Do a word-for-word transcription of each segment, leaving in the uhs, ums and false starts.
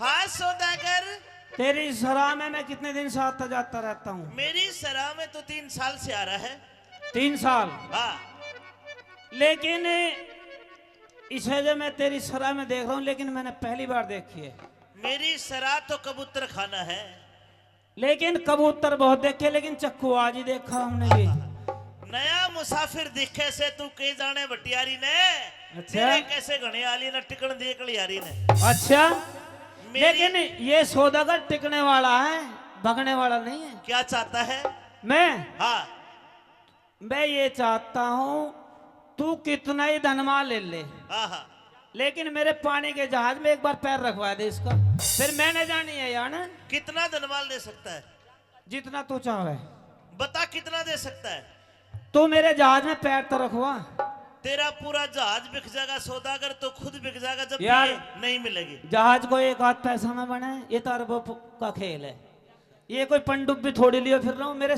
हाँ सौदागर। तेरी सराह में मैं कितने दिन से आता जाता रहता हूँ? मेरी सराह में तो तीन साल से आ रहा है। तीन साल? हाँ। लेकिन इसे जो मैं तेरी सराह में देख रहा हूँ, लेकिन मैंने पहली बार देखी है। मेरी सराह तो कबूतर खाना है। लेकिन कबूतर बहुत देखे, लेकिन चक्कू आज ही देखा हमने भी। नया मुसाफिर दिखे से तू के जाने भटियारी ने। अच्छा। तेरे कैसे घणे आली ने टिकण दे कलियारी ने। अच्छा। मेरी लेकिन ये सौदागर टिकने वाला है, भगने वाला नहीं है। क्या चाहता है? मैं? हाँ। मैं ये चाहता हूँ, तू कितना ही धनमाल ले ले, हाँ, हाँ। लेकिन मेरे पानी के जहाज में एक बार पैर रखवा दे इसका, फिर मैंने जानी है यार। कितना धनमाल ले सकता है? जितना तू चाहे। बता, कितना दे सकता है? तू मेरे जहाज में पैर तो रखवा। तेरा पूरा जहाज बिक जाएगा सौदागर, तो खुद बिक जाएगा जब यार, ये नहीं मिलेगी। जहाज को एक आध पैसा में बने, ये तो अरबों प-, का खेल है। ये कोई पनडुब्बी थोड़ी लिए फिर रहा हूँ, मेरे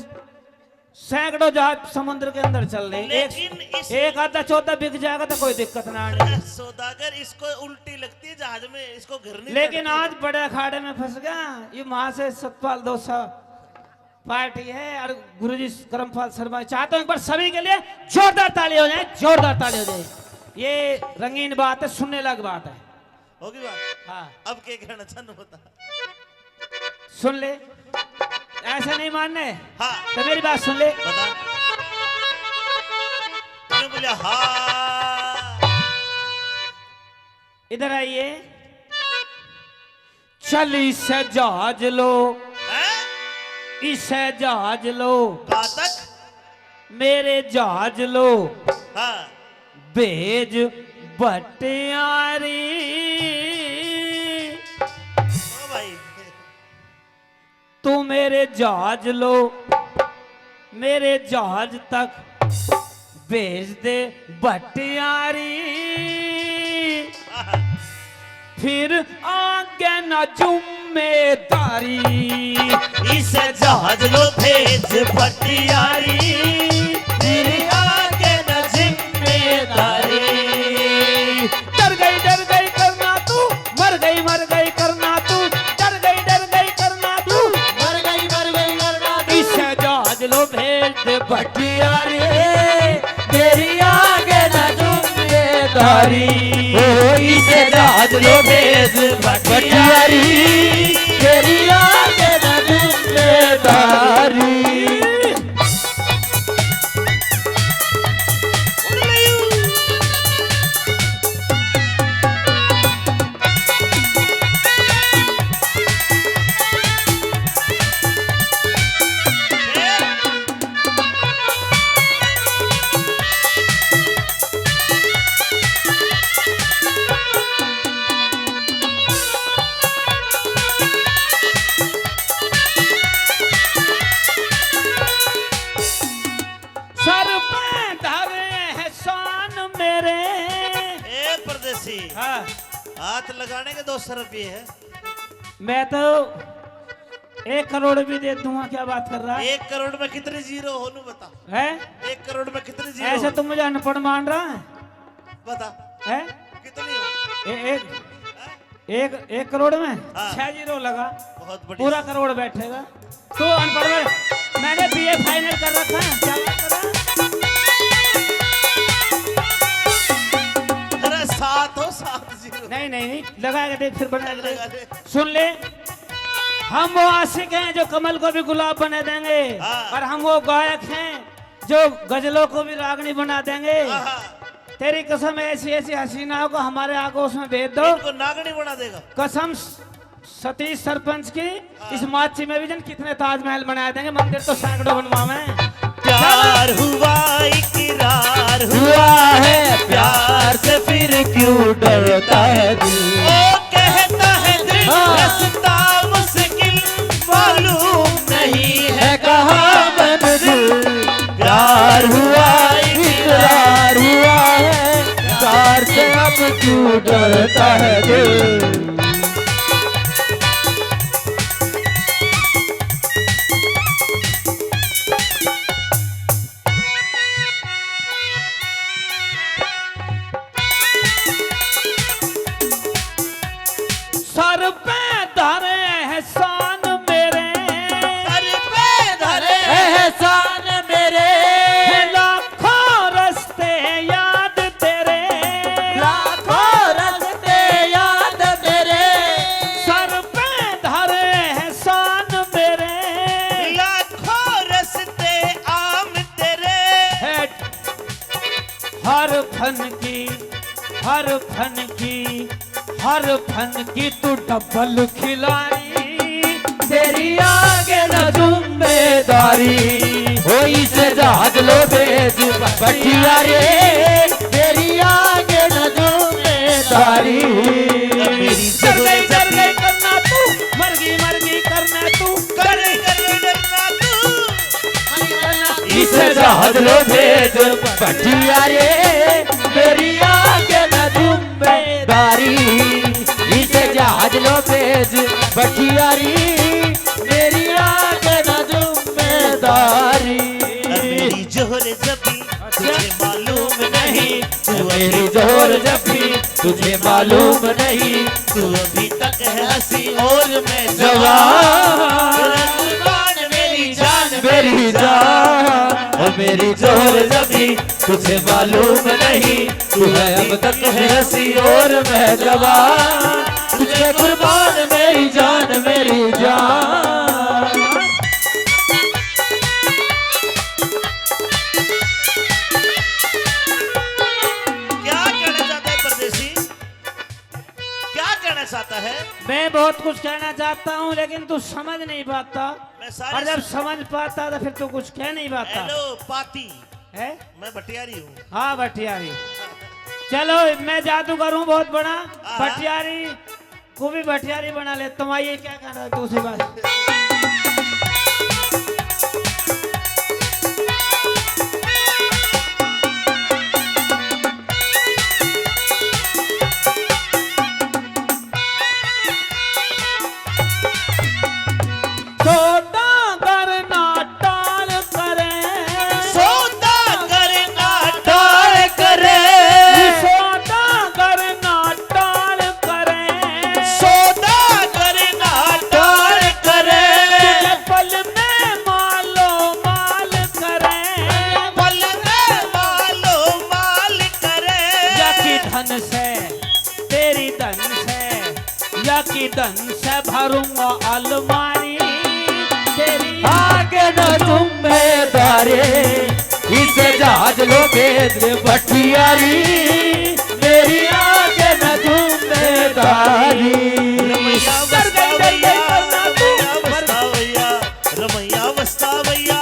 सैकड़ों जहाज समुद्र के अंदर चल रहे हैं। एक, लेकिन इस एक आधा चौथा बिक जाएगा तो कोई दिक्कत ना आने। अरे सौदागर, इसको उल्टी लगती है जहाज में, इसको घिरनी लेकिन पड़ती है। आज बड़े अखाड़े में फंस गया, ये वहां से सतपाल दोसा पार्टी है और गुरुजी करमपाल शर्मा। चाहता हूँ एक बार सभी के लिए जोरदार ताली हो जाए, जोरदार ताली हो जाए। ये रंगीन बात है, सुनने लायक बात है। होगी बात? हाँ। अब के कहना चाहना बता। सुन ले, ऐसा नहीं मानने। हाँ। तो मेरी बात सुन ले। बता। क्यों बोला? हाँ। इधर आइए। चल इसे जहाज लो, हैं? इसे जहाज लो। कहाँ तक? मेरे जहाज लो। हाँ। भेज भटियारी। ओ भाई। तू मेरे जहाज लो, मेरे जहाज तक भेज दे भटियारी। फिर आगे ना जुम्मेदारी। इसे जहाज लो भेज भटियारी, फिर आगे ना जिम्मेदारी। डर गई, डर गई करना तू, मर गई, मर गई करना तू, डर गई, डर गई करना तू, मर गई, मर गई करना तू। इसे जहाज लो भेज दे भटियारी, तेरी आगे ना जुम्मेदारी। ओ इसे जहाज लो भेज भटियारी, तेरी आगे ना जुम्मेदारी। सर पे धरे एहसान मेरे। ए परदेसी, हाँ। हाथ लगाने के दो सौ रुपये है। मैं तो एक करोड़ भी दे दूंगा, क्या बात कर रहा है? एक करोड़ में कितनी जीरो हो, नू बता। हैं? एक करोड़ में कितनी जीरो ऐसे हो? तुम मुझे अनपढ़ मान रहा है? बता। हैं? कितनी हो? ए-, एक, हैं? एक, एक करोड़ में हाँ। छह जीरो लगा। बहुत बढ़िया। पूरा करोड़ बैठेगा। तू अनपढ़ में, मैंने बीए फाइनल कर रखा है, क्या बात कर रहा है? अरे सात हो, सात जीरो। नहीं, नहीं, नहीं, लगा के देख, फिर बना के लगा देख। दे। सुन ले, हम वो आशिक हैं जो कमल को भी गुलाब बना देंगे, हाँ। और हम वो गायक हैं जो गजलों को भी रागनी बना देंगे। हाँ, हाँ। तेरी कसम, ऐसी ऐसी हसीनाओं को हमारे आगोश में भेज दो। इनको नागनी बना देगा। कसम स-, सतीश सरपंच की, हाँ। इस माची में भी जन कितने ताजमहल बनाए देंगे, मंदिर तो सैकड़ों बनवावे। प्यार हुआ, इकरार हुआ है, प्यार से फिर क्यों डरता है दिल? ओ कहता है दिल, हाँ। रास्ता मुश्किल, मालूम नहीं है कहाँ मंजिल। प्यार हुआ, इकरार हुआ है, प्यार से अब क्यों डरता है दिल? सर पे फन की, हर फन की, हर फन की तू डबल खिलाड़ी। तेरी आगे न जुम्मेदारी, हो इसे जहाज लो भेज भटियारी। तेरी आगे न जुम्मेदारी। मेरी जगह जगह करना तू, मरगी मरगी करना तू, कर कर डरना तू। इसे जहाज लो भेज भटियारी। मेरी आगे न जुम्मेदारी। इसे जहाज लो भेज भटियारी। मेरी आगे न जुम्मेदारी। मेरी जोर जबी तुझे मालूम नहीं, तू मेरी जोर जबी तुझे मालूम नहीं, तू अभी तक है हंसी और मैं जवान। कुर्बान मेरी जान, मेरी जान, ओ मेरी जोर जबी तुझे मालूम नहीं, तू है अब तक है हंसी और मैं जवान। तुझे कुर्बान मेरी जान, मेरी जान। क्या कहना चाहता है परदेसी? क्या कहना चाहता है? मैं बहुत कुछ कहना चाहता हूँ, लेकिन तू समझ नहीं पाता। मैं सारी और जब स- समझ पाता तो फिर तू कुछ कह नहीं पाता। हेलो पाती। है? मैं भटियारी हूँ। हाँ, भटियारी। चलो, मैं जादूगर हूँ बहुत बड़ा। हाँ। भटियारी को भी भटियारी बना लेता हूँ। आइए, क्या कहना है दूसरी बात? सौदागर ना टाल करे। सौदागर ना टाल करे। सौदागर ना टाल करे। सौदागर ना टाल करे। तुझे पल में मालो माल करे। पल में मालो माल करे। या कि धन से, तेरी धन से, या कि धन से भरूंगा अलमारी। तेरी आगे न जुम्मेदारी, इसे जहाज लो भेज भटियारी। मेरी आगे न जुम्मेदारी। रमैया वस्ता भैया, रमैया वस्ता भैया, रमैया वस्ता भैया,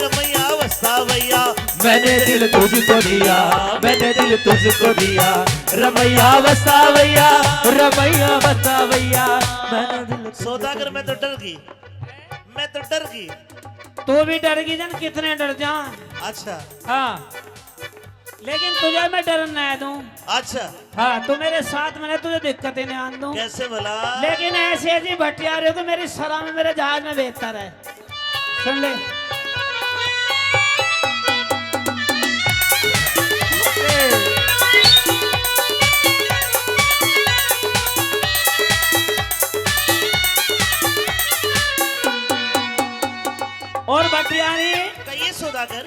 रमैया वस्ता भैया। मैंने दिल तुझको दिया, मैंने दिल तुझको दिया, रमैया वस्ता भैया, रमैया वस्ता भैया। मैंने दिल तुझको सौदागर, मैं तो डर गई, मैं तो डर गई। तू भी डर गई जन, कितने डर जा। अच्छा। हाँ, लेकिन तुझे मैं डर ना दूं। अच्छा। हाँ, तू मेरे साथ में ना, तुझे दिक्कत ही नहीं आन दूं। कैसे भला? लेकिन ऐसी ऐसी भटियारी हो कि मेरी सरा में, मेरे जहाज में बेहतर है। सुन ले। और भटियारी कहिए सौदागर।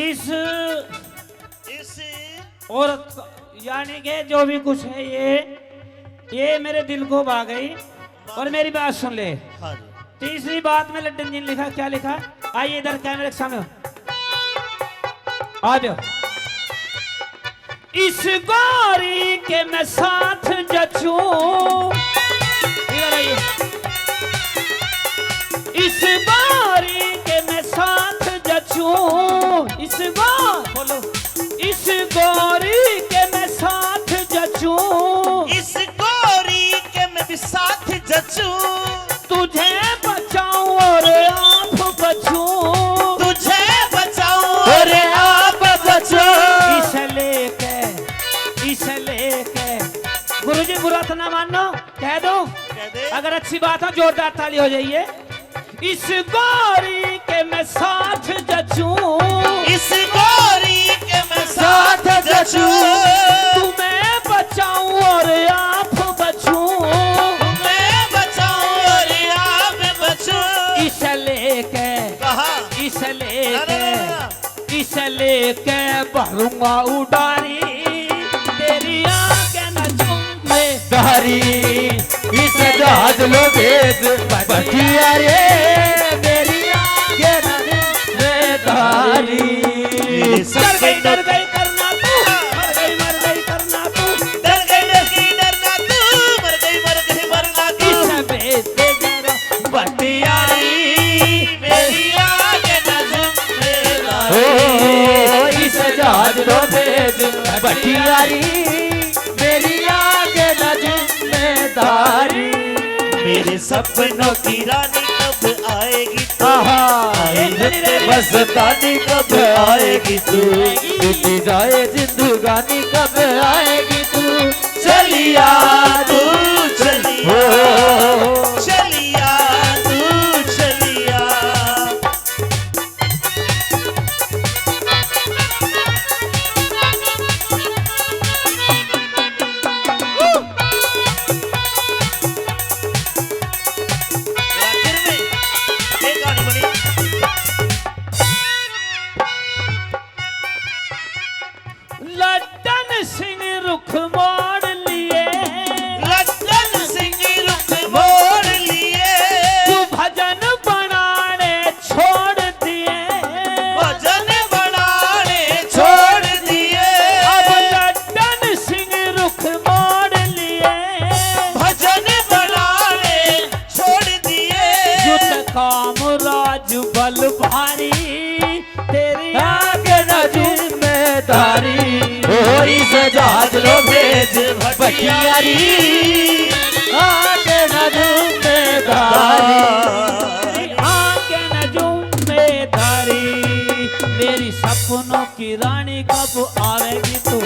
इस इस औरत, यानी कि जो भी कुछ है, ये, ये मेरे दिल को भा गई। और मेरी बात सुन ले। हाँ जी। तीसरी बात में लड्डन जी ने लिखा, क्या लिखा? आइए इधर कैमरे के सामने आ जाओ। इस गोरी के मैं साथ जचूं। इधर आइए। इस गोरी के मैं साथ जचूं। इस गो-, बोलो। इस गोरी के मैं साथ जचूं। इस गोरी के मैं भी साथ जचूं। तुझे बचाऊं और आप बचूं। तुझे बचाऊं और आप बचूं। इस लेके, इस लेके। गुरुजी, बुरा तो ना मानो, कह दो। कह दे। अगर अच्छी बात हो, जोरदार ताली हो जाइए। इस गोरी के मैं साथ जचूं। इस गोरी के मैं साथ जचूं। तुम्हें बचाऊं और आप बचूं। तुम्हें बचाऊं और आप बचूं। इस लेके, कहा? इस लेके, ना, ना, ना, ना। इस लेके भरूंगा उडारी, तेरी आगे न जुम्मेदारी। इस जहाज लो भेज भटियारी, तेरी आगे न जुम्मेदारी। डर गई, डर गई करना तू, यारी मेरी आगे न जिम्मेदारी। मेरे सपनों की रानी कब आएगी तू? आहा। आए लुत्ते मस्तानी कब आएगी तू? बीती जाए जिंदगानी कब आएगी तू? चलिया तू, चलिया। हो। चलिया तू, चलिया। आखिर में एक गाना बनी। लड्डन सिंह रुख मोड़ लिए। लड्डन सिंह रुख मोड़ लिए। तू भजन बनाने छोड़ दिए। भजन बनाने छोड़ दिए। अब लड्डन सिंह रुख मोड़ लिए। भजन बनाने छोड़ दिए। युद्ध काम राज बल भारी। तेरी आगे न जिम्मेदारी। होरी से जहाज लो भेज भटियारी। आगे न जिम्मेदारी। आगे न जिम्मेदारी। मेरी सपनों की रानी कब आवेगी तू?